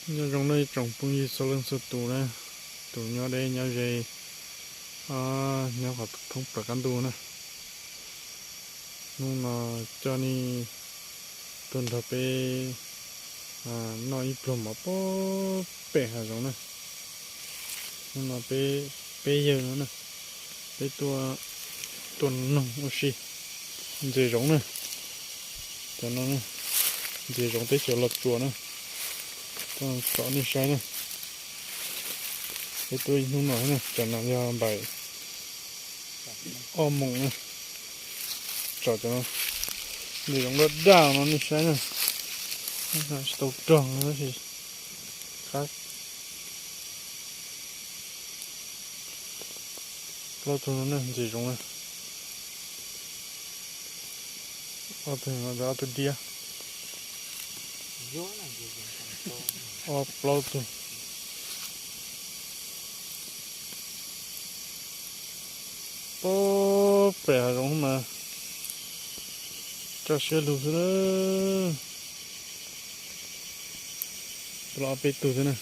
Nyob zoo nej tsoom phooj ywg txhua leej txhua tus na, tus nyob deb nyob ze, nyob qhov thoob plaws qab ntuj na. Hnub no coj nej tuaj nrog peb noj ib pluag mov pem hav zoov na. Hnub no peb, peb yawg no na, peb tuaj, tuaj noog ua si ntses zoov na. Cov no ntses zoov teb chaws Los Tsuas na, tuaj tsom nej saib na. Peb tuaj ib hnub no na, cov no yog npaim ob moos na. Tsom cov no, ntses zoov daj daj no nej saib na. Tsis tau rog tab sis qab. Plaub tug no na, ntses zoov na. Ob tug no, ob tug diab. Ob plaub tug. Pem hav zoov mas coj siab lug xwb na. Los ob peb tug xwb na.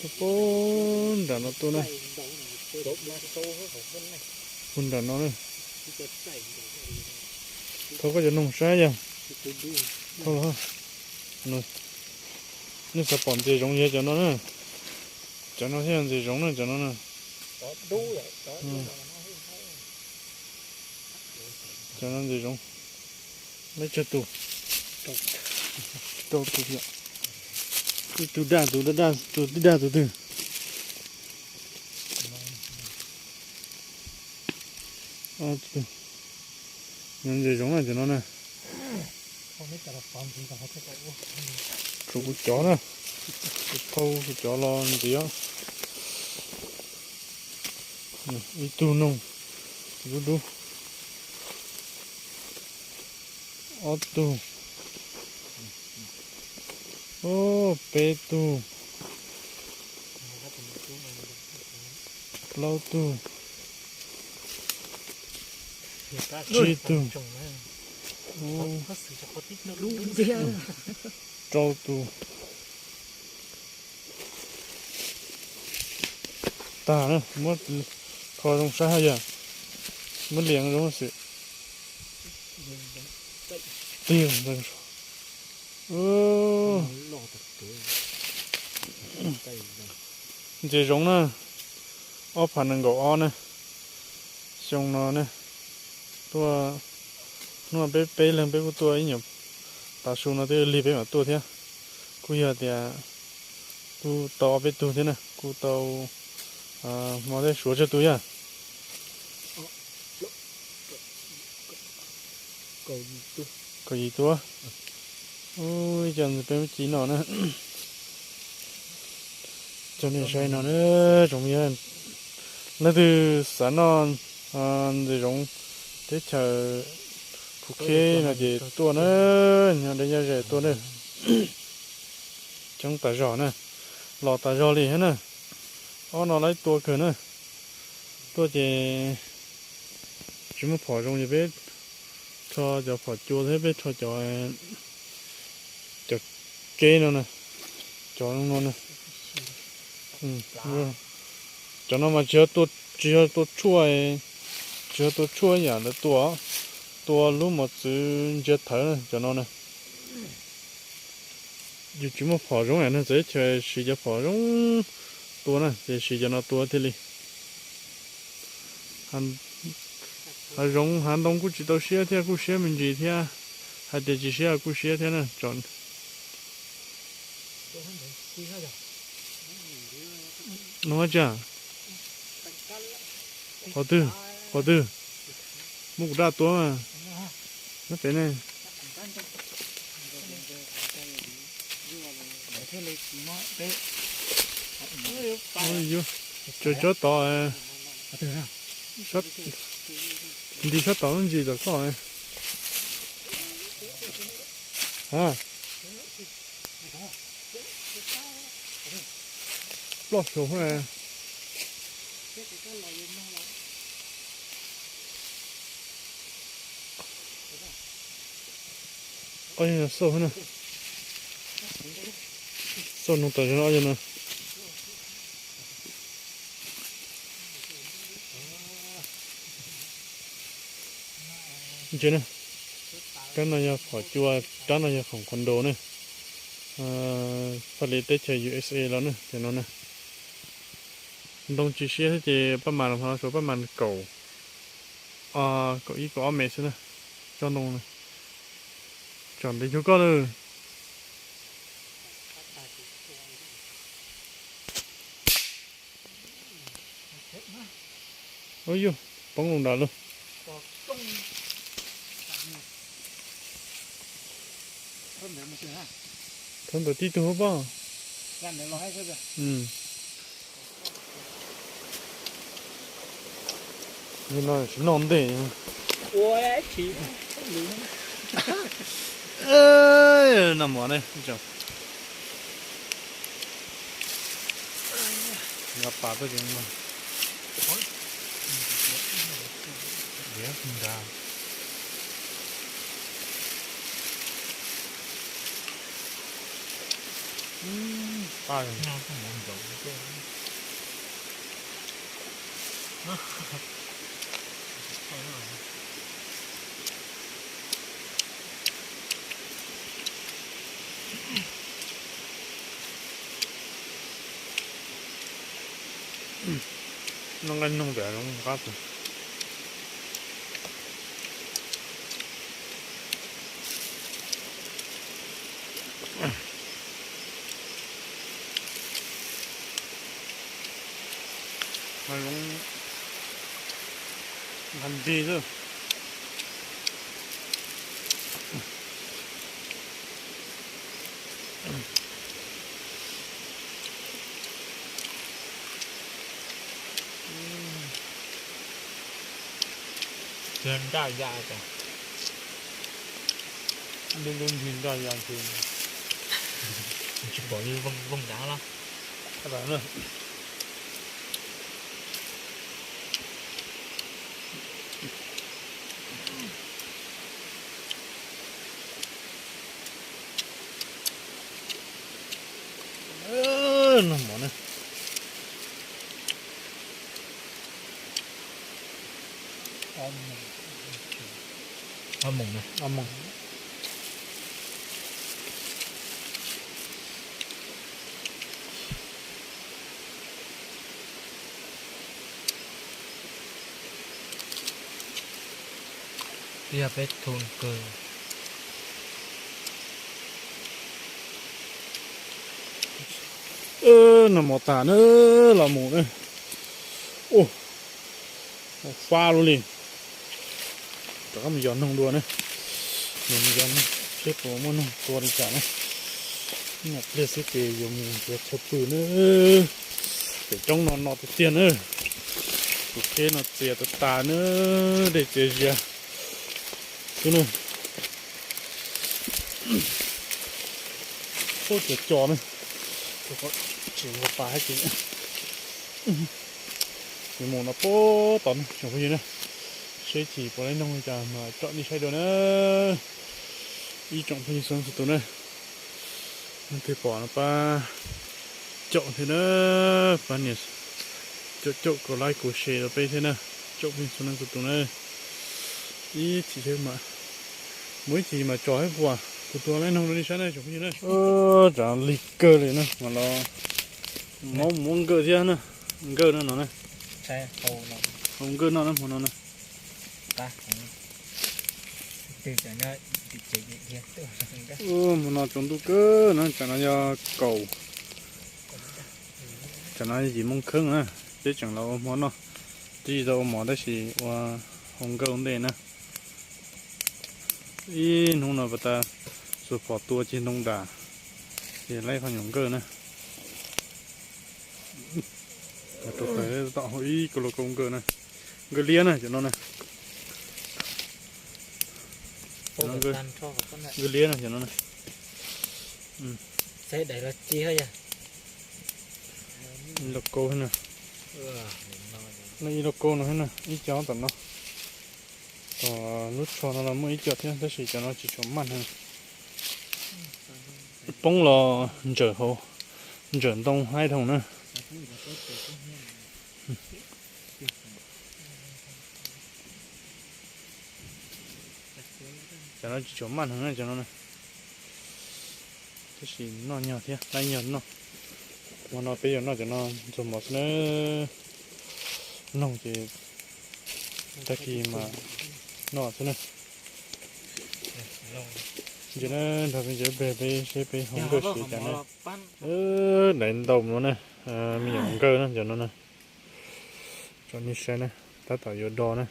Pub nram no tuaj na. Pub nram no na. Thov koj cov noog saib yog. Thov los. Nej xav pom ntses zoov yog cov no na. Cov no thiaj yog ntses zoov na, cov no na. Cov no ntses zoov. Lab tsawg tus? Rau tus thiab. Ib tug daj tus daj, tus tib daj tus twg? Ntses zoov na cov no na. Tshuav kuv cov na, kuv thau kuv cov los ntxiv. Ib tug noog dub dub. Ob tug. Peb tug. Plaub tug. Tsib tug. Rau tus. Tag na, muab kho zoo saib haj yam, muab liam zoo xwb. Tiag. Ntses zoov na, ob phav nees nkaum ob na, xyoo no na, tuaj, hnub no peb peb leeg peb kuj tuaj ib nyuag tav su no twb lig peb mam tuaj thiab. Kuj yog tias kuj tau ob peb tug thiab na, kuj tau hmo thiab suav tsawg tus yog. Kaum yim tus. Ib co ntxiv peb muab ci no na. Coj nej saib no na, tsoom yog leej twg xav noj ntses zoov teb chaws Phuv Kheb no ces tuaj na, nyob deb nyob ze tuaj na. Coob tas zog na, los tas zog li thiab na. Ob no laib tua kawg na. Tuaj ces tsis muaj phom zoo ces peb rho cov phom cua thiab peb rho cov, cov keb no na, cov no na. Cov no mas tsis yog tua, tsis yog tua tshuaj, tsis yog tua tshuaj yam lawv tua, tua lub mos txwv ntsia thawv na cov no na. Yus tsis muaj phom zoo na, txawm ib txhia siv cov phom zoo tua na ces siv cov no tua thiaj li. Hav zoov hav ntoo kuj tsis tau siab thiab, kuj siab me ntsis thiab, hais tias tsis siab kuj siab thiab na. Nug tsi? Qhov twg? Qhov twg? Muab kuv daj tua mas. Nyob pem ne. Tsuas tsob tod, nti sab tod ntsis tom koj. Ploj saud. Oj, xauj na. Xauj noog tawm zoo no yog no. Ntsia na, rab no yog phom cua, rab no yog khoom qhov nrau na. Faj li teb chaws U S A los na, cov no na. Ntoo tsis siab thiab ces paj mas los ho suav paj mas kaum, kaum ib kaum ob mev xwb na. Coj ntoo na, tsom ntev cuag koj lawm. Ua yus poob loo nrad lawm. Thawb ntawd tib tug hauv pob. Li no tsis noj ntej. Noj mov ne. Nqa pas tuaj ces nqa. Noj nqaij noog pem zoo qab. Nqaij nti xwb. Nraj ya, lub lub nrig nraj ya ces tsis pom li vooj nrad los. Noj mov na. Ob moos na. Ob moos. Tiag peb thun kawg. Noj mov tas na, los mus na. Ua, fab lub li. Rov qab mus yos noog dua na. Mus yos noog seb puas muaj noog tua li cas na. Ib nyuag pliag xwb ces yuav mus nrhiav chaw pw na. Pem roob no no tiag tiag na. Tus kheb no txias tas tas na, dej txias zias xwb na. Ub, cov co na, tseem nqa pas hab ces yuav mus no puag tom no tsoom phooj ywg na. Seb chim puas tau noog li cas mas tsom nej saib dua na. Ib tsoom phooj ywg txhua leej txhua tus na, leej twg pom no pab caum thiab na, pab nias caum caum kom like kom share rau peb thiab na, tsoom phooj ywg txhua leej txhua tus na. Ib chim, mus ib chim mas tsom hab puas, kuv tua laib noog rau nej saib na tsoom phooj ywg na. Tsam lig kawg li na mas los, mob mus muab nkawj thiab na, nkawj no no na, hau nkawj noj na hmo no na. Hmo no tsaus ntuj kawg na, tsam no yog kaum, tsam no yim moo kheeb na, peb tseem los ua hmo noj, twb tsis tau ua mov tab sis ua hau nkawj ua ntej na. Ib hnub no pas tas xuas phom tua ceg ntoo dam, ces laib qhov nyuam nkawj na. Tom hau ib ko lo ko nkawj na, nkawj liab na cov no na. Nkawj liab na cov no na. Ib lo ko na, ib lo ko no na, ib co tom no. Tom lub tsho no los muaj ib co thiab tab sis cov no tsis tshua maj heev. Poob los ntsawm hauv, ntsawm ntoo haib dhau na. Cov no tsis tshua maj heev na cov no na. Tab sis noj nyog thiab, laib nyog noj. Hmo no peb yuav noj cov no ntxuag mov xwb na. Noog ces tag kis mas noj xwb na. Ces na nrog peb cov peg peb seb peb hu nkawj siav cas na. Daim ntau no na, me nyuam nkawj na cov no na. Tsom nej saib na, tab tom yuav do na.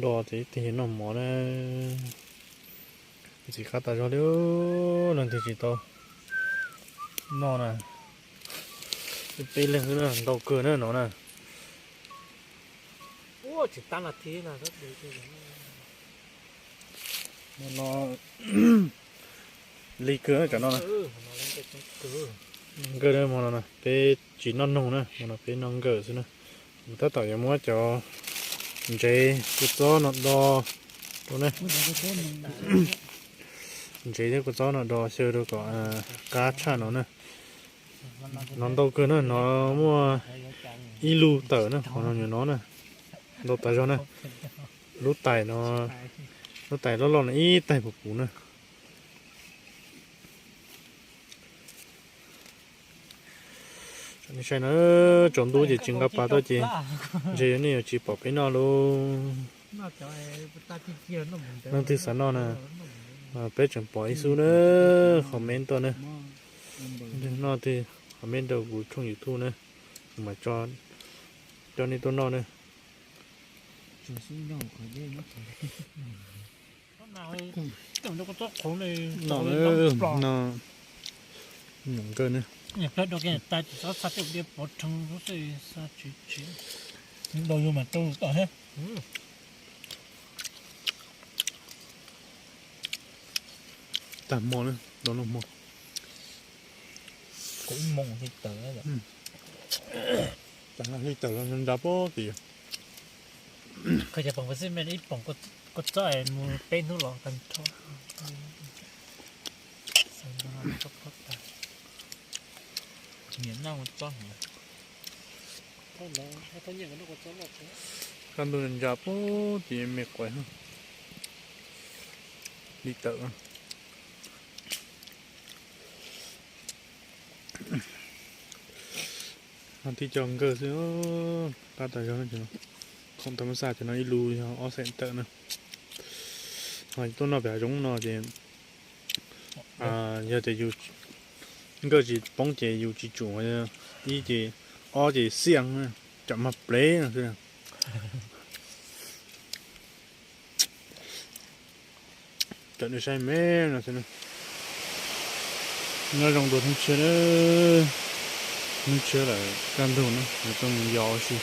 Do ces ib teg noj mov na. Ntxim qab tas zog li, leej twg tsis tau noj na. Peb leeg xwb na, ntau kawg na no na. No li kawg cov no na. Nkawj hmo no na peb tsis noj noog na, hmo no peb noj nkawj xwb na. Kuv tab tom yuav muab cov ntsev kua txob no do rau na. Ntsev thiab kua txob no do xyaw rau kom qab tshaj no na. No ntau kawg na, no muaj ib lub tawm na, qhov no nyuam no na, ntau tas zog na. Lub tais no, lub tais loj loj no ib tais puv puv na. Nej saib na, tsaus ntuj ces tsis nqa pas tuaj ces ntshe nej yuav tsis pom peb noj lauj. Leej twg xav noj na, peb tseem pom ib xub na, comment tuaj na. Noj twg comment rau kuv tshooj YouTube na, kuv mam tso coj nej tuaj noj na. No, no, nkawj ne. Tag hmo na, do noj hmo. Kuv ib moos hli tawm, tag hli tawm los ntsa pob tim. Koj cov poom xij me ib poom kua txob es mus peb hnub los tag nrho. Niam noj txob hniav. Kaj ntug ntsa pob tim me quav hli tawm. No tib co nkawj xwb, qab tas zog no. Khoom thas mas xaj cov no ib lub yog ob xeem tawm na. Ho tuaj noj pem hav zoov no ces yog tias yus nkawj tsis poob ces yus tsis tsum, ib ces ob ces xiaj, tsam mag plev no xwb. Cov nej saib me no xwb. Nyob zoo dua hnub tshiab na, hnub tshiab lawm kaj ntug na, yuav tuaj mus yos ua si.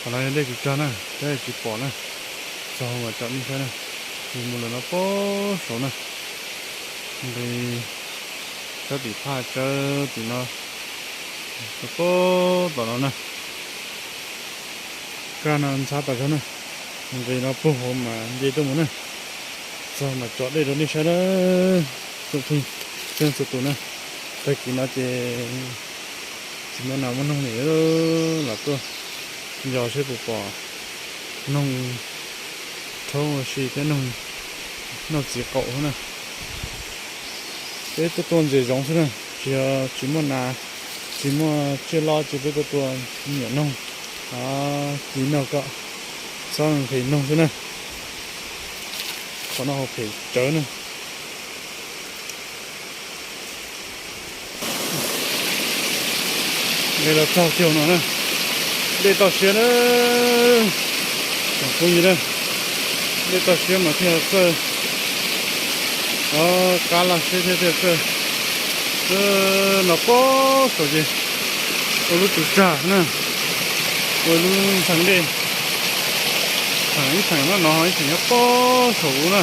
Qhov no yog dej tsis tsag na, dej tsis pom na. Txog mas tsom nej saib na, mus lawm no pob saud na. Nqis sab tim phaj tsawb tim no, pob tom no na. Kaj no ntxhab tas zog na, nqis no puag hauv mas nce tuaj mus na. Txog mas tsom dej rau nej saib na, tsoom phooj ywg txhua tus na. Tag kis no ces tsis muaj nas muaj noog li, lam tuaj yos seb puas pom noog rhaub ua si thiab noog noj txiv qaum na. Peb tuaj tua ntses zoov xwb na, tsis yog tsis muaj nas, tsis muaj tsiaj loj ces peb tuaj tua niam noog, ci noj kom txhob nqhis noog xwb na. Qhov no hauv phem tsawv na. Nqis los txog kiag no na, dej toj siab na, tsoom phooj ywg na, dej toj siab mas thiaj txawj, qab laj siab thiab thiaj txawj. No pob saud ces ua lub tswv tsag na, ua lub ntxhee dej, theem ib theem no no ib theem nyob pob saud ub na.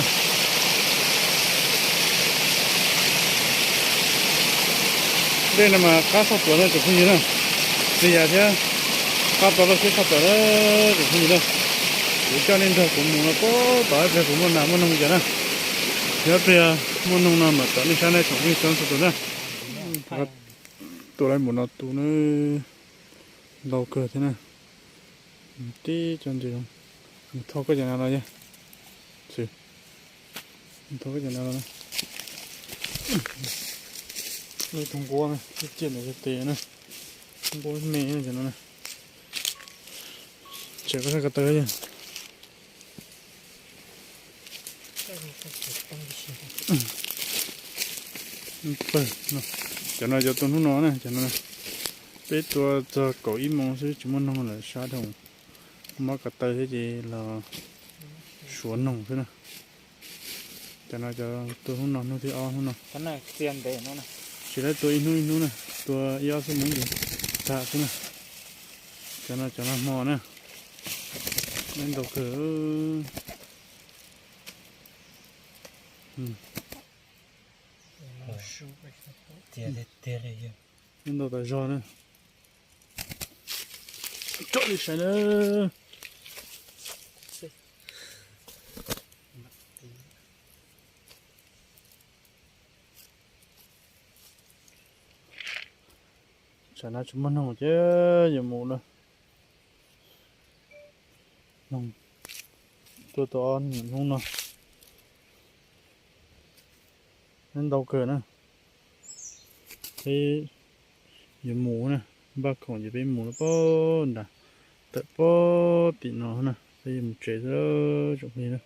Dej no mas qab txhaj tuav na tsoom phooj ywg na, txias thiab qab tau laj siab txhaj tuav na tsoom phooj ywg na. Kuv coj nej nrog kuv mus no pob tom ib pliag kuv muaj nas muaj noog cas na. Yog tias muaj noog no mas tau nej saib nej tsoom phooj ywg txhua tus na. Tua lawm npaum no tus na, ntau kawg thiab na. Tib co ntses, mus thauj koj cov no los yog, mus thauj koj cov no los. Ib tug nquab na, ciaj ntawm tes na, nquab me cov no na. Tseem koj sab ko taw yog. Cov no cov tua hnub no na, cov no peb tua txog kaum ib moos xwb tsis muaj noog lawm, sab dhau. Mob ko taw thiab ces los suav noog xwb na. Cov no cov tua hnub no hnub thib ob hnub no. Tsis lawv tua ib hnub ib hnub na, tua ib ob xuab moos ces tag xwb na. Cov no cov nag hmo na, ntau kawg. Ntau tas zog na. Tsom li saib na. Tsam no tsis muaj noog ces yuav mus lawm. Noog tuaj tau ob niam hnub no, ntau kawg na. Peb yuav mus na, npaj khoom ces peb mus lawm pob nrad, tawm pob tim no na, peb yuav mus tsev xwb tsoom phooj ywg na.